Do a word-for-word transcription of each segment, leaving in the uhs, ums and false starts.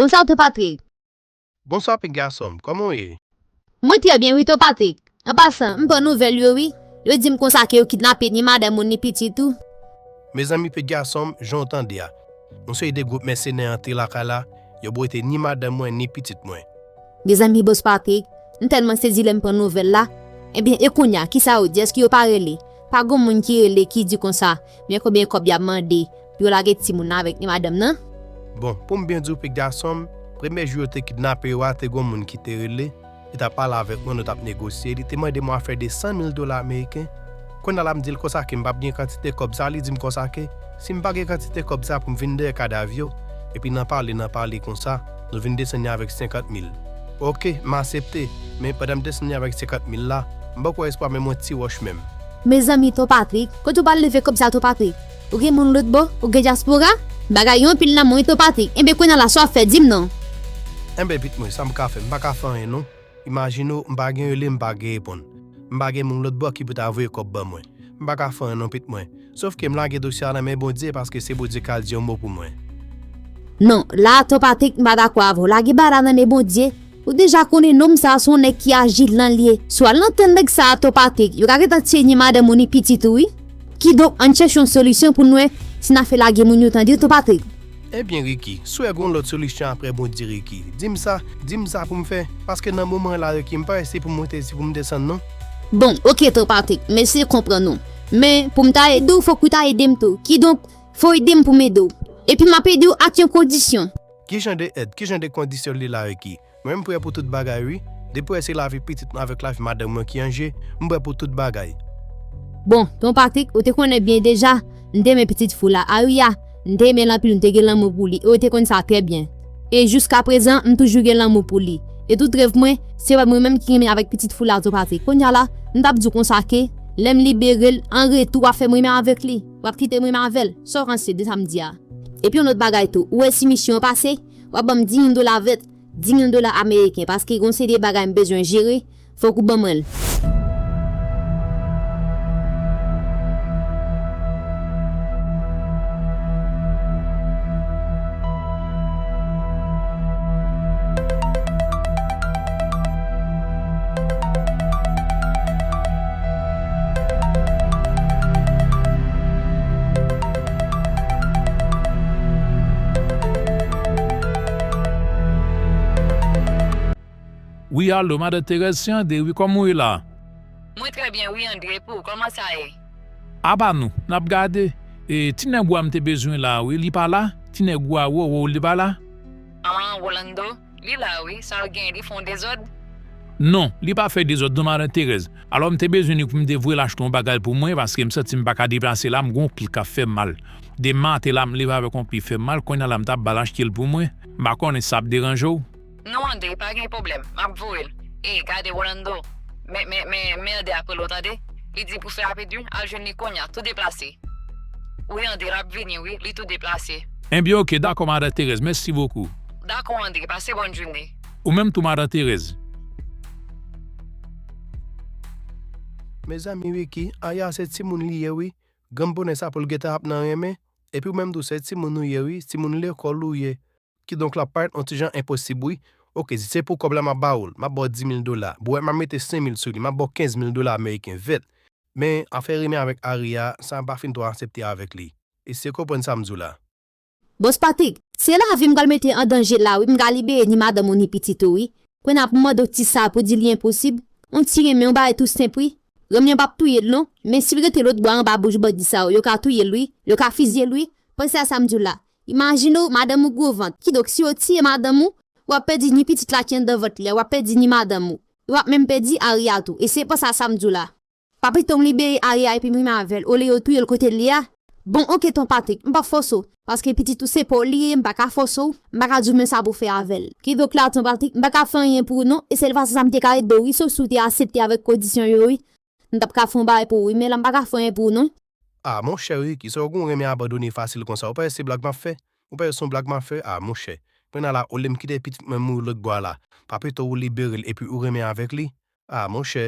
Bonswa, Ton Patrick. Bonswa, Pik Gason m. Kòman w ye? Mwen trè byen, wi, Ton Patrick. An pasan, m pran nouvèl yo, wi. Yo di m konsa ke yo kidnape ni madanm ou, ni pitit ou. Mezanmi, Pik Gason m, jan w tande a. Yon seri de gwoup mèsenè antre lakay la, yo bwete ni madanm mwen, ni pitit mwen. Mezanmi, Bòs Patrick, m tèlman sezi lè m pran nouvèl la. Ebyen, e kounye a, kisa yo di? Èske yo pa rele? Pa gon moun ki rele, ki di konsa, men konbyen kòb y ap mande pou yo lage timoun nan avèk ni madanm nan? Bon, pou m byen di w, Pik Gason m, premye jou yo te kidnape yo a, te gon moun ki te rele, li t ap pale avèk mwen, nou t ap negosye, li te mande mwen afè de san mil dola ameriken. Kounye a la, m di l konsa ke m p ap gen kantite kòb sa, li di m konsa ke si m pa gen kantite kòb sa pou m vin dèyè kadav yo, epi nan pale, nan pale konsa, nou vin desann li avèk senkant mil. Oke, m aksepte, men pandan m desann li avèk senkant mil la, m poko wè espwa menm yon ti wòch menm. Mezanmi, Ton Patrick, kote w pral leve kòb sa, Ton Patrick? Ou gen moun lòt bò? Ou gen dyaspora? Bagay yo anpil nan men w, wi, Ton Patrick. Enben, kounye a la, sa w ap fè, di m non. Enben, pitit mwen, sa m ka fè? M pa ka fè anyen non. Imajine w, m pa gen rele, m pa gen reponn. M pa gen moun lòt bò ki pou ta voye kòb ban mwen. M pa ka fè anyen non, pitit mwen. Sòf ke m lage dosye a nan men Bondye, paske se Bondye k al di yon mo pou mwen. Non, la, Ton Patrick, m pa dakò avè w. Lage bagay la nan men Bondye. Ou deja konnen nonm sa a se yon nèg ki aji lan l ye. Si w al nan tann nèg sa a, Ton Patrick, yo ka gentan tiye ni madanm ou ni pitit ou, wi. Kidonk, ann chèche yon solisyon pou n wè si n a fè lage moun yo, tande, Ton Patrick. Ebyen, Ricky, si w wè gen yon lòt solisyon apre Bondye, Ricky, di m sa, di m sa pou m fè, paske nan moman la, Ricky, m pa wè si pou m monte, si pou m desann, non. Bon, oke, Ton Patrick, m eseye konprann ou. Men, pou m ta ede w, fòk ou ta ede m tou. Kidonk, fò w ede m pou m ede w. Epi m ap ede w ak yon kondisyon. Ki jan de èd, ki jan de kondisyon li la, Ricky? Mwen, m prè pou tout bagay, wi. Depi w wè se lavi pitit mwen avèk lavi madanm mwen ki an je, m prè pou tout bagay. Bon, Ton Patrick, ou te konnen byen deja, m te renmen pitit fi w la, Aria. M te renmen l anpil, m te gen lanmou pou li, e ou te konn sa trè byen. E jiskaprezan, m toujou gen lanmou pou li. E tout rèv mwen, se wè mwen menm ki renmen avèk pitit fi w la, Ton Patrick. Kounye a la, m t ap di w konsa ke, lè m libere l, an retou, w ap fè m renmen avèk li. W ap kite m renmen avè l. Sa w panse de sa m di a? Epi yon lòt bagay tou, ou wè si misyon an pase, w ap ban m dis mil dola vèt, dis mil dola ameriken, paske gon seri de bagay m bezwen jere, fòk ou ban mwen l. Wi, alo, Madan Terèz, se André, wi, kòman w ye la? Mwen trè byen, wi, André, e pou ou, kòman sa ye? Apa nou, n ap gade. E, ti nèg ou a m te bezwen la, wi, li pa la? Ti nèg ou a, wi, wi, li pa la? An, Rolando, li la, wi, sa l gen, li fè yon dezòd? Non, li pa fè dezòd, non, Madan Terèz. Alò, m te bezwen li pou m te voye l achte yon bagay pou mwen, paske m santi m pa ka deplase la, m gen yon pye k ap fè m mal. Demen maten la, m leve avèk yon pye fè m mal, kounye a la, m t ap ba l achte l pou mwen. M pa konnen si sa ap deranje w. Non, André, pa gen pwoblèm, m ap voye l. E, gade Rolando, men, men, men, men André ap rele w, tande? Li di pou fè rapid, wi, al jwenn li kounye a, tou deplase. Wi, André, l ap vini, wi, li tou deplase. Ebyen, oke, dakò, Madan Terèz, mèsi bokou. Dakò, André, pase bòn jounen. Ou menm tou, Madan Terèz. Mezanmi, Ricky, Aya se timoun li ye, wi. Granm bonè sa pou l gentan ap nan renmen. Epi ou menm tou, se timoun ou ye, wi, timoun lekòl ou ye. Kidonk, l ap parèt yon ti jan enposib, wi. Oke, si se pou kòb la, m ap ba w l. M ap ba w dis mil dola. Bon, m ap mete senk mil sou li. M ap ba w kenz mil dola ameriken vèt. Men, afè renmen avèk Aria, sa m pa fin twò aksepte avèk li. Eseye konprann sa m di w la. Bòs Patrick, se lavi m pral mete an danje la, wi. M ka libere ni madanm ou, ni pitit ou, wi. Kounye a pou mande w ti sa pou di li enposib. Yon ti renmen, yon bagay tou senp, wi. Renmen an p ap touye l, non. Men si l rete lòt bò a, anba bouch bandi sa yo, yo ka touye l, wi. Yo ka fizye l, wi. Panse a sa m di w la. Imajine w, madanm ou gwo vant. Kidonk, si yo tiye madanm ou, w ap pèdi ni pitit la ki anndan vant li a, w ap pèdi ni madanm ou. W ap menm pèdi Aria tou. Eseye panse a sa m di w la. Pa pito m libere Aria epi m renmen avè l, olye yo touye l kote l ye a? Bon, oke, Ton Patrick, m p ap fòse w, paske pitit ou se pa w li ye, m pa ka fòse w, m pa ka di w men sa pou w fè avè l. Kidonk la, Ton Patrick, m pa ka fè anyen pou ou non, e sèl fason sa m te ka ede w, wi, se si w te aksepte avèk kondisyon yo, wi. M t ap ka fè yon bagay pou ou, wi, men la m pa ka fè anyen pou ou non. A, monchè, Ricky, sa w gen w renmen abandone fasil konsa, ou panse se blag m ap fè? Ou panse se yon blag m ap fè? A, monchè. Kounye a la, olye m kite pitit mwen mouri lòt bò a la, pa pito ou libere l epi ou renmen avèk li? A, monchè.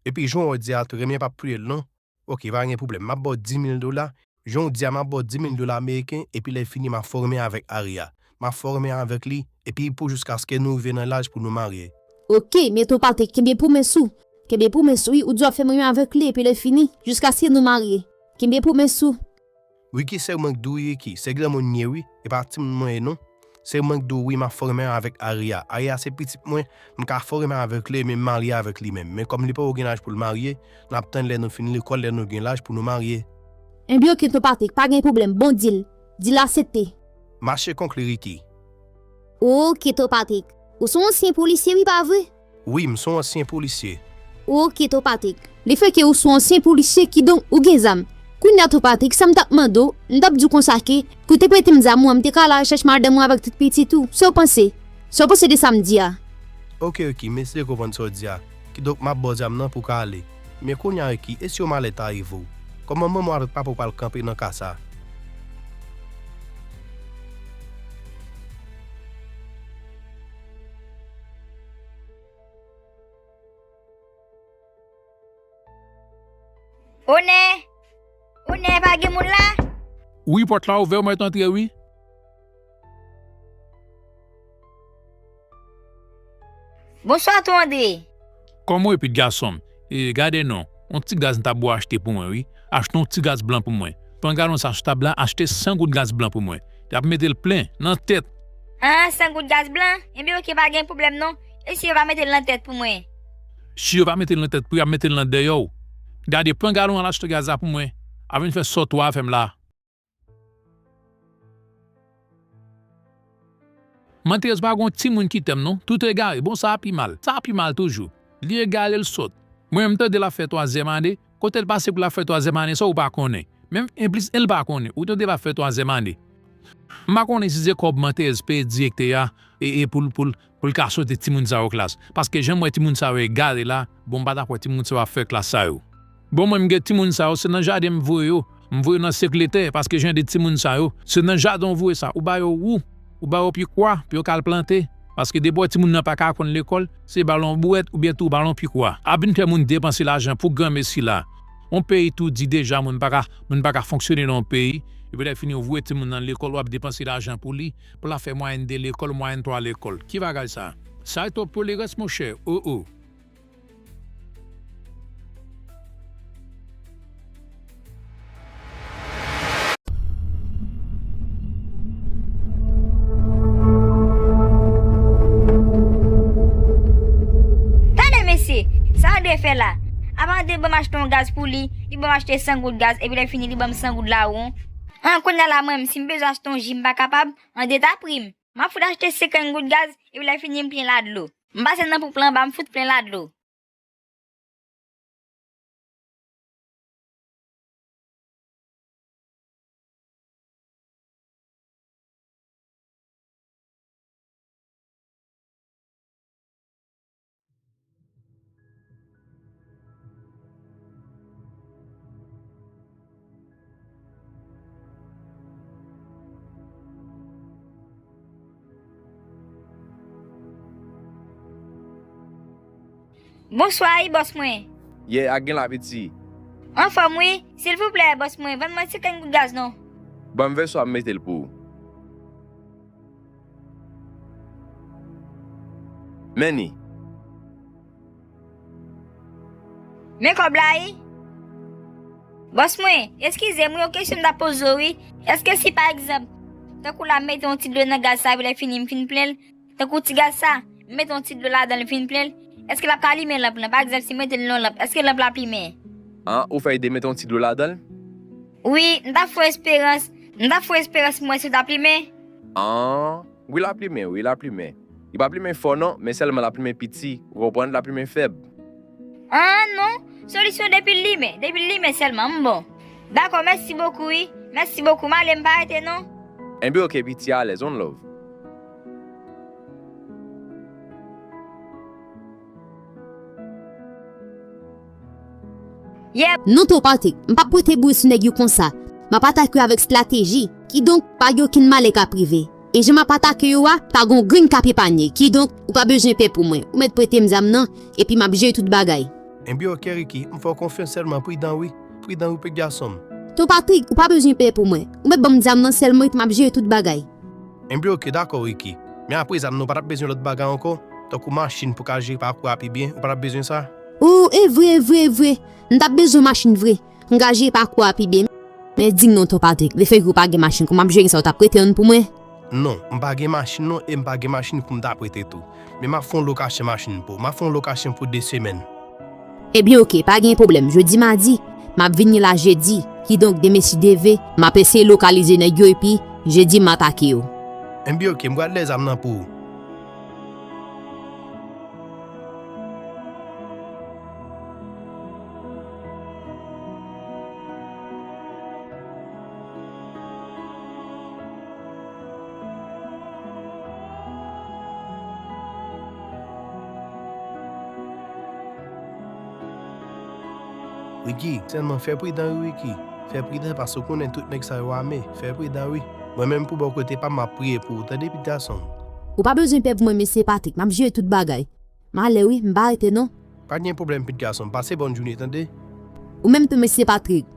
Epi jan w di a tou, renmen p ap touye l non. Oke, pa gen pwoblèm. M ap ba w dis mil dola. Jan w di a, m ap ba w dis mil dola ameriken, epi lè fini, m ap fè w renmen avèk Aria. m ap fè w renmen avèk li, epi pou jiskaske nou rive nan laj pou nou marye. Oke, men Ton Patrik, kenbe pwomès ou. Kenbe pwomès ou, wi, ou di w ap fè m renmen avèk li, epi lè fini, jiskaske nou marye. Kenbe pwomès ou. Ricky, sè mwen k di w wi, Ricky, se granmoun m ye wi, e pa timoun mwen ye non. Se mwen k di w wi, m ap fè w renmen avèk Aria. Aria se pitit mwen, m ka fè w renmen avèk li, men m marye avèk li menm. Men kòm li poko gen laj pou l marye, n ap tann lè nou fin lekòl, lè nou gen laj pou nou marye. Enben oke, Ton Patrik, pa gen pwoblèm, bon deal. Deal aksepte. Mache konkli, Ricky. Oke, Ton Patrik. Ou se yon ansyen polisye, wi, pa vre? Wi, m se yon ansyen polisye. Oke, Ton Patrik. Lefètke ou se yon ansyen polisye, kidonk ou gen zam. Kounye a, Ton Patrik, sa m t ap mande w, m t ap di w konsa ke, pou w te prete m zam ou an, m te ka al arechèch madanm ou avèk tout pitit ou. Sa w panse? Sa w panse de sa m di a? Oke, Ricky, m eseye konprann sa w di a. Kidonk, m ap ba w zam nan pou w ka ale. Men kounye a, Ricky, e si yon malè ta rive w? Kòman manman w avèk papa w pral kanpe nan ka sa a? Onè! Onè, pa gen moun la? Wi, pòt la ouvè, w mèt antre, wi. Bonswa, Ton André. Kòman w ye, pitit gason m? E, gade non, yon ti gaz m ta bo achte pou mwen, wi. Achte yon ti gaz blan pou mwen. Pran galon sa sou tab la, achte san goud gaz blan pou mwen. Y ap mete l plen, nan tèt. Ah, san goud gaz blan? Enben, oke, pa gen pwoblèm non. E si yo pa mete l nan tèt pou mwen? Si yo pa mete l nan tèt pou yo, y ap mete l nan dèyè w. Gade, pran galon an, achte gaz la pou mwen. A vin fè sòt ou a fè m la. Mantèz pa gon timoun ki tèm non, tout egare, bon sa a pi mal, sa a pi mal toujou. Li egare l sòt. Mwen m tande l ap fè twazyèm ane, kote l pase pou l ap fè twazyèm ane sa ou pa konnen. Menm enplis en l pa konnen, ou tande l ap fè twazyèm ane. M pa konnen si se kòb Mantèz peye direktè a e, e pou l, pou l, pou l ka soti timoun sa yo klas. Paske jan m wè timoun sa yo egare la, bon m pa ta kwè timoun sa yo ap fè klas sa yo. Bon, mwen, m gen timoun sa yo, se nan jaden m voye yo. M voye yo nan sekletè, paske jan de timoun sa yo, se nan jaden w voye sa. Ou ba yo wou, ou ba yo pikwa, pou yo ka al plante. Paske depi w wè timoun nan pa ka konn lekòl, se ba l yon bouwèt oubyen tou ba l yon pikwa. Ap vin fè moun depanse lajan pou granmesi la. Yon peyi tou di deja, moun pa ka, moun pa ka fonksyone nan yon peyi. Epi lè fini, ou voye timoun nan lekòl, w ap depanse lajan pou li, pou l ap fè mwayèn de lekòl, mwayèn twa lekòl. Ki bagay sa? Sa e twòp tolerans, monchè. O, o. Tande mesye, sa Andre fè la? Apa Andre ban m achte yon gaz pou li, li ban m achte san goud gaz, epi lè fini li ban m san goud lawon. An, kounye a la mwen menm, si m bezwen achte yon ji, m pa kapab? Andre ta pri m. M ap fout achte senkant goud gaz, epi lè fini m plen la dlo. M pase nan poup lan anba, m fout plen la dlo. Bonswa wi bòs mwen. Yeah, ak gen la piti. Anfòm wi, silvouplè bòs mwen, vann mwen ti kenn goud gaz non. Ban m vèso a m mete l pou ou. Men ni. Men kòb la wi. Bòs mwen, eskize m wi, yon kesyon m ta poze w wi. Èske si pa egzanp, tankou la m mete yon ti dlo nan gaz sa epi lè fini m fin plen l, tankou ti gaz sa, m mete yon ti dlo ladan l m fin plen l, èske l ap ka limen lanp lan? Pa egzanp si m mete l nan yon lanp, èske lanp la ap limen? An, ou fè ede mete yon ti dlo ladan l? Wi, m t ap fè yon esperans, m t ap fè yon esperans pou m wè si l t ap limen. An, wi l ap limen, wi l ap limen. Li p ap limen fò non, men sèlman l ap limen piti, ou konprann, l ap limen fèb. An non, solisyon depi l limen, depi l limen sèlman, m bon. Dakò, mèsi bokou wi, mèsi bokou, m ale m pa rete non. Enben oke piti, alèz, one love. Yeah. Non Ton Patrik, m p ap pote bri sou nèg yo konsa. M ap atake yo avèk estrateji. Kidonk, pa gen okenn malè k ap rive. E jan m ap atake yo a, pa gen yon grenn k ap epanye. Kidonk, ou pa bezwen pè pou mwen. Ou mèt prete m zam nan, epi m ap jere tout bagay. Enben oke Ricky, m fè w konfyans sèlman pridan wi. Pridan wi pitit gason m. Ton Patrik, ou pa bezwen pè pou mwen. Ou mèt ban m zam nan sèlman epi m ap jere tout bagay. Enben oke, dakò Ricky. Men apre zam nan, ou pa t ap bezwen lòt bagay ankò? Tankou machin pou ka jere pakou a pi byen, ou pa t ap bezwen sa? O, e vre, e vre, e vre. M t ap bezwen machin vre. M ka jere pakou a pi byen. Men di m non, Ton Patrick, lefètke ou pa gen machin, kòman m ap jere sa, ou t ap prete youn pou mwen? Non, m pa gen machin non, e m pa gen machin pou m ta prete tou. Men m ap fè yon lokasyon machin pou ou. M ap fè yon lokasyon pou de semèn. Ebyen oke, pa gen pwoblèm. Jodi madi, m ap vini la jedi. Kidonk, demen si Dye vle, m ap eseye lokalize nèg yo epi jedi m atake yo. Enben oke, m pral lè zam nan pou ou. Ricky, sèlman fè pridan wi Ricky. Fè pridan paske ou konnen tout nèg sa yo ame. Fè pridan wi. Mwen menm pou bò kote pa m, m ap priye pou ou, tande pitit gason m. Ou pa bezwen pè pou mwen, mesye Patrick. M ap jere tout bagay. M ale wi, m pa rete non. Pa gen pwoblèm pitit gason m. Pase bòn jounen, tande? Ou menm tou, mesye Patrick.